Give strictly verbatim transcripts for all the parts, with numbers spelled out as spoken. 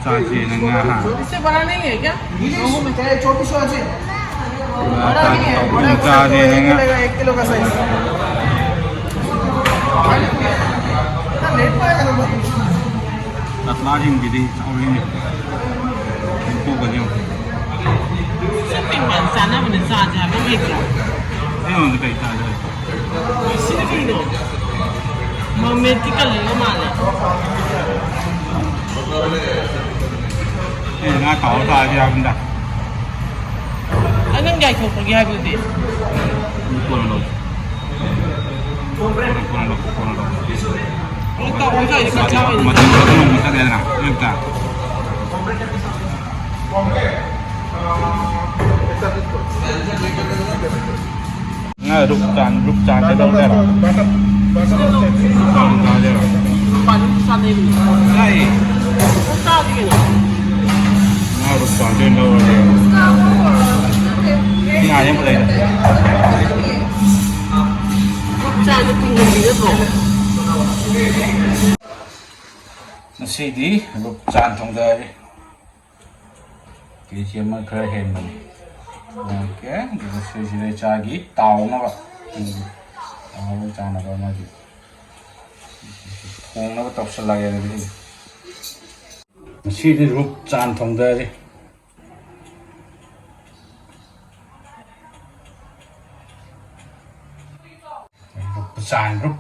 ꯆꯥꯁꯦꯅ ꯉꯥ ꯍꯥ꯫ इससे बड़ा नहीं है क्या? ꯉꯥ ꯆꯥꯁꯦ ꯇꯧꯕꯅꯤ, ꯆꯥꯁꯦꯅ ꯉꯥ꯫ ꯀꯇꯂꯥꯁꯤꯡꯁꯤꯗꯤ ꯆꯥꯎꯔꯤꯅꯦ꯫ ꯇꯣꯛꯀꯁꯦ ꯌꯦꯡꯉꯣ꯫ ꯁꯤ ꯄꯤꯛꯄ ꯆꯥꯅꯕꯅꯦ, ꯆꯥꯁꯦ ꯍꯥꯏꯕ ꯂꯩꯇ꯭ꯔꯣ? ꯑꯩꯉꯣꯟꯗ ꯀꯩ ꯆꯥꯁꯦ ꯍꯥꯏ? ꯁꯤꯗꯤ ꯀꯩꯅꯣ? ꯃꯔꯃꯦꯠꯀꯤ ꯀꯂꯔꯒ ꯃꯥꯜꯂꯦ꯫ ꯑꯩꯅ ꯉꯥ ꯇꯥꯎꯔ ꯆꯥꯁꯦ ꯍꯥꯏꯕꯅꯤꯗ꯫ ꯑ, ꯅꯪ ꯌꯥꯏꯊꯣꯛꯄꯒꯤ ꯍꯥꯏꯕꯗꯨꯗꯤ? ꯀꯣꯟꯅ ꯂꯧ꯫ ꯀꯣꯟꯅ, ꯀꯣꯟꯅ ꯂꯧ, ꯀꯣꯟꯅ ꯂꯧ꯫ ꯅꯪ ꯇꯥꯎꯔ ꯆꯥꯏꯗꯤ ꯀꯠ ꯆꯥꯕꯩꯗꯤ꯫ ꯃꯇꯝ ꯈꯔ ꯅꯣꯡꯃ ꯆꯠꯂꯦꯗꯅ ꯑꯌꯨꯛꯇ꯫ ꯉꯥ ꯔꯨꯞ ꯆꯥꯟ, ꯔꯨꯞ ꯆꯥꯟ ꯀꯩꯗꯧꯔꯦ ꯍꯥꯏꯔꯣ? ꯆꯥꯟ ꯆꯥꯁꯦ ꯍꯥꯏꯔꯣ? ꯄꯥꯅꯤ ꯆꯥꯅꯩ꯫ ꯌꯥꯏꯌꯦ꯫ ꯅꯪ ꯆꯥꯗꯤ ꯀꯩꯅꯣ? ꯉꯥ ꯔꯨꯞ ꯆꯥꯟꯁꯦ ꯑꯣꯏꯅ ꯂꯧꯔꯒꯦ꯫ ꯉꯥ ꯌꯥꯝ ꯂꯩꯔꯦ꯫ ꯆꯥꯗꯤ ꯇꯤꯡꯍꯟꯕꯤ ꯅꯠꯇ꯭ꯔꯣ? ꯉꯁꯤꯗꯤ ꯔꯨꯞ ꯆꯥꯟ ꯊꯣꯡꯗꯔꯦ꯫ ꯀꯦ ꯖꯤ ꯑꯃ ꯈꯔ ꯍꯦꯟꯕꯅꯤ꯫ ꯑꯣꯀꯦ, ꯑꯗꯨꯒ ꯁꯤꯁꯤꯗ ꯏꯆꯥꯒꯤ ꯇꯥꯎꯅꯕ, ꯎꯝ, ꯇꯥꯎꯅꯕ ꯆꯥꯅꯕ ꯑꯃꯒꯤ ꯊꯣꯡꯅꯕ ꯇꯧꯁꯜꯂꯒꯦ ꯑꯗꯨꯗꯤ꯫ ꯉꯁꯤꯗꯤ ꯔꯨꯞ ꯆꯥꯟ ꯊꯣꯡꯗꯔꯦ꯫ ꯆꯥꯟ ꯔꯨꯞ꯫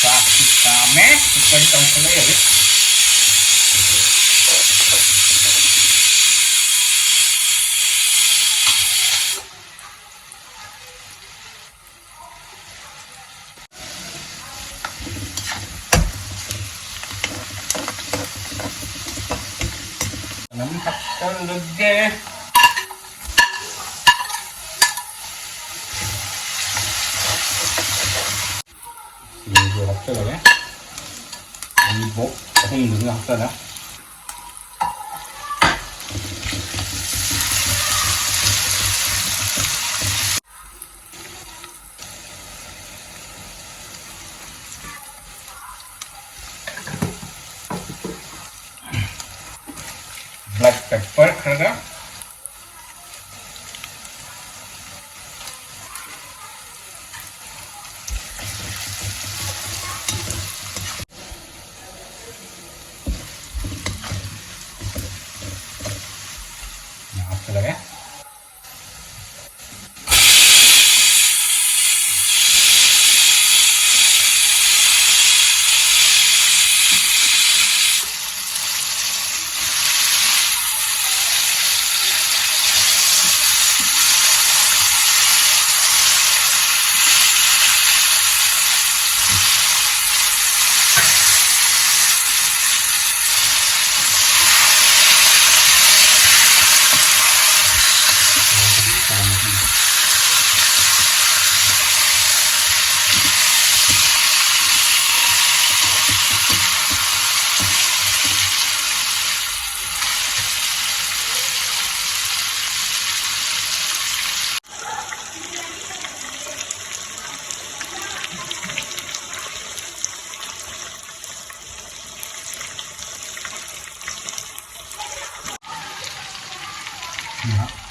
ꯆꯥꯛꯁꯤ ꯀꯥꯝꯃꯦ꯫ ꯀꯨꯀꯔꯁꯤ ꯀꯥꯝꯈꯠꯂꯛꯑꯦ ꯍꯧꯖꯤꯛ꯫ ꯑꯗꯨꯝ ꯍꯥꯞꯆꯜꯂꯒꯦ꯫ ꯍꯥꯞꯆꯜꯂꯒꯦ꯫ ꯑꯩ ꯕꯣꯛ ꯑꯍꯨꯝꯗꯨꯁꯨ ꯍꯥꯞꯆꯜꯂꯦ꯫ Black pepper ꯈꯔꯒ꯫ ꯍꯥꯞꯆꯜꯂꯒꯦ꯫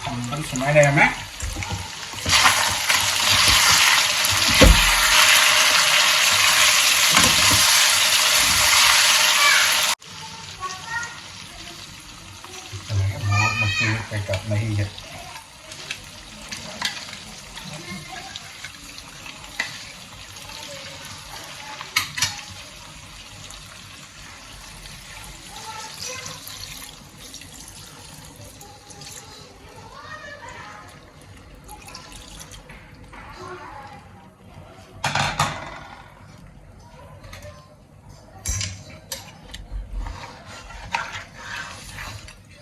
ꯊꯝꯕꯗ ꯁꯨꯃꯥꯏꯅ ꯂꯩꯔꯝꯃꯦ꯫ ꯃꯣꯔꯣꯛ ꯃꯆꯨ ꯀꯩꯀꯥ ꯃꯍꯤꯁꯦ꯫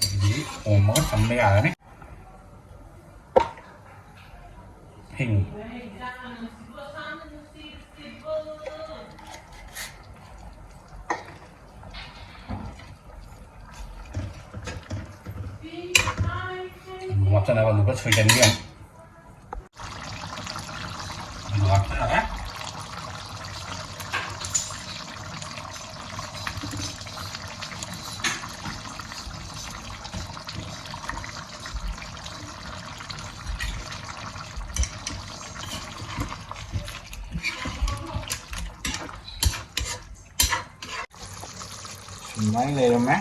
ꯑꯗꯨꯗꯤ ꯑꯣꯝꯃꯒ ꯊꯝꯕ ꯌꯥꯔꯅꯤ꯫ ꯍꯤꯡ꯫ ꯍꯥꯞꯆꯅꯕ ꯑꯂꯨ ꯈꯔ ꯁꯣꯏꯖꯟꯒꯦ꯫ ꯑꯂꯨ ꯍꯥꯞꯆꯔꯒꯦ꯫ ꯁꯨꯃꯥꯏꯅ ꯂꯩꯔꯝꯃꯦ꯫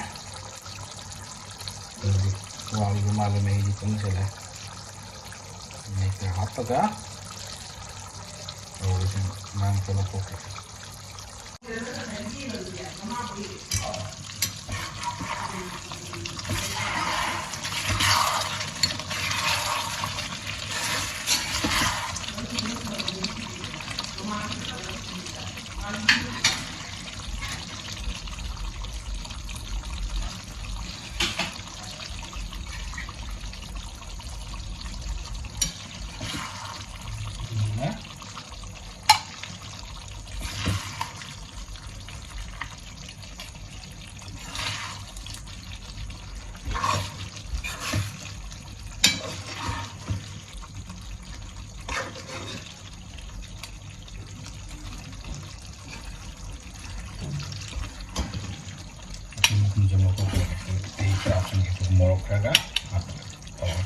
ꯑꯗꯨꯗꯤ ꯋꯥꯔꯤꯕ ꯃꯥꯜꯂꯦ, ꯃꯍꯤꯗꯤ ꯀꯪꯁꯤꯜꯂꯦ꯫ ꯃꯍꯤ ꯈꯔ ꯍꯥꯞꯄꯒ ꯇꯧꯔꯤꯁꯤꯅ ꯃꯥꯡ ꯊꯣꯛꯂꯛꯄ꯫ ꯃꯈꯨꯝꯁꯦ ꯂꯧꯊꯣꯛꯄꯤꯔꯒꯦ꯫ ꯑꯩ ꯈꯔ ꯍꯥꯞꯆꯤꯟꯒꯦ꯫ ꯃꯣꯔꯣꯛ ꯈꯔꯒ ꯍꯥꯞꯄꯒ ꯇꯧꯔꯒ꯫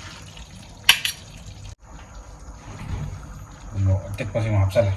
ꯃꯣꯔꯣꯛ ꯑꯇꯦꯛꯄꯁꯤ ꯑꯃ ꯍꯥꯞꯆꯜꯂꯦ꯫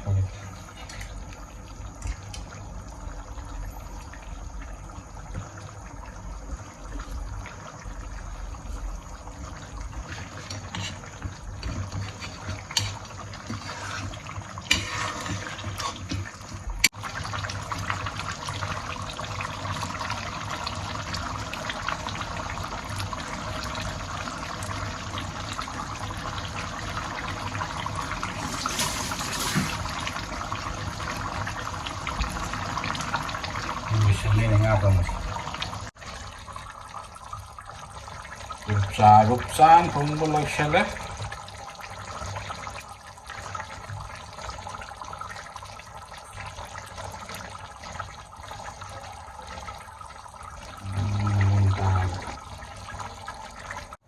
ꯂꯣꯏꯁꯤꯜꯂꯦꯅꯦ ꯉꯥ ꯊꯣꯡꯕꯁꯦ꯫ ꯔꯨꯞꯆꯥ, ꯔꯨꯞꯆꯥꯟ ꯊꯣꯡꯕ ꯂꯣꯏꯁꯤꯜꯂꯦ꯫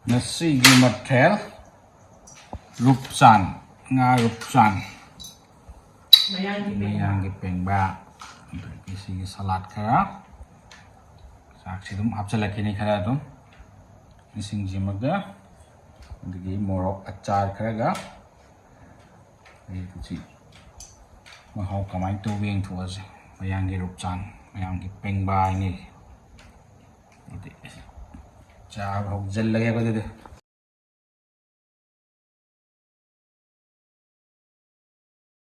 ꯉꯁꯤꯒꯤ ꯃꯊꯦꯜ ꯔꯨꯞꯆꯥꯟ, ꯉꯥ ꯔꯨꯞꯆꯥꯟ, ꯃꯌꯥꯡꯒꯤ ꯄꯦꯡꯕꯥ꯫ ꯃꯌꯥꯡꯒꯤ ꯄꯦꯡꯕꯥ, ꯑꯗꯒꯤ ꯁꯤꯒꯤ ꯁꯂꯥꯗ ꯈꯔ, ꯆꯥꯛꯁꯤ ꯑꯗꯨꯝ ꯍꯥꯞꯆꯤꯜꯂꯛꯈꯤꯅꯤ ꯈꯔ ꯑꯗꯨꯝ, ꯏꯁꯤꯡꯁꯤꯃꯒ, ꯑꯗꯒꯤ ꯃꯣꯔꯣꯛ ꯑꯆꯥꯔ ꯈꯔꯒ꯫ ꯑꯩ ꯍꯧꯖꯤꯛ ꯃꯍꯥꯎ ꯀꯃꯥꯏꯅ ꯇꯧꯕ ꯌꯦꯡꯊꯣꯛꯑꯁꯦ꯫ ꯃꯌꯥꯡꯒꯤ ꯔꯨꯞꯆꯥꯟ, ꯃꯌꯥꯡꯒꯤ ꯄꯦꯡꯕꯥ ꯍꯥꯏꯅꯩ꯫ ꯑꯗꯨꯗꯤ ꯆꯥꯕ ꯍꯧꯖꯤꯜꯂꯒꯦ ꯑꯩꯈꯣꯏꯗꯗꯤ꯫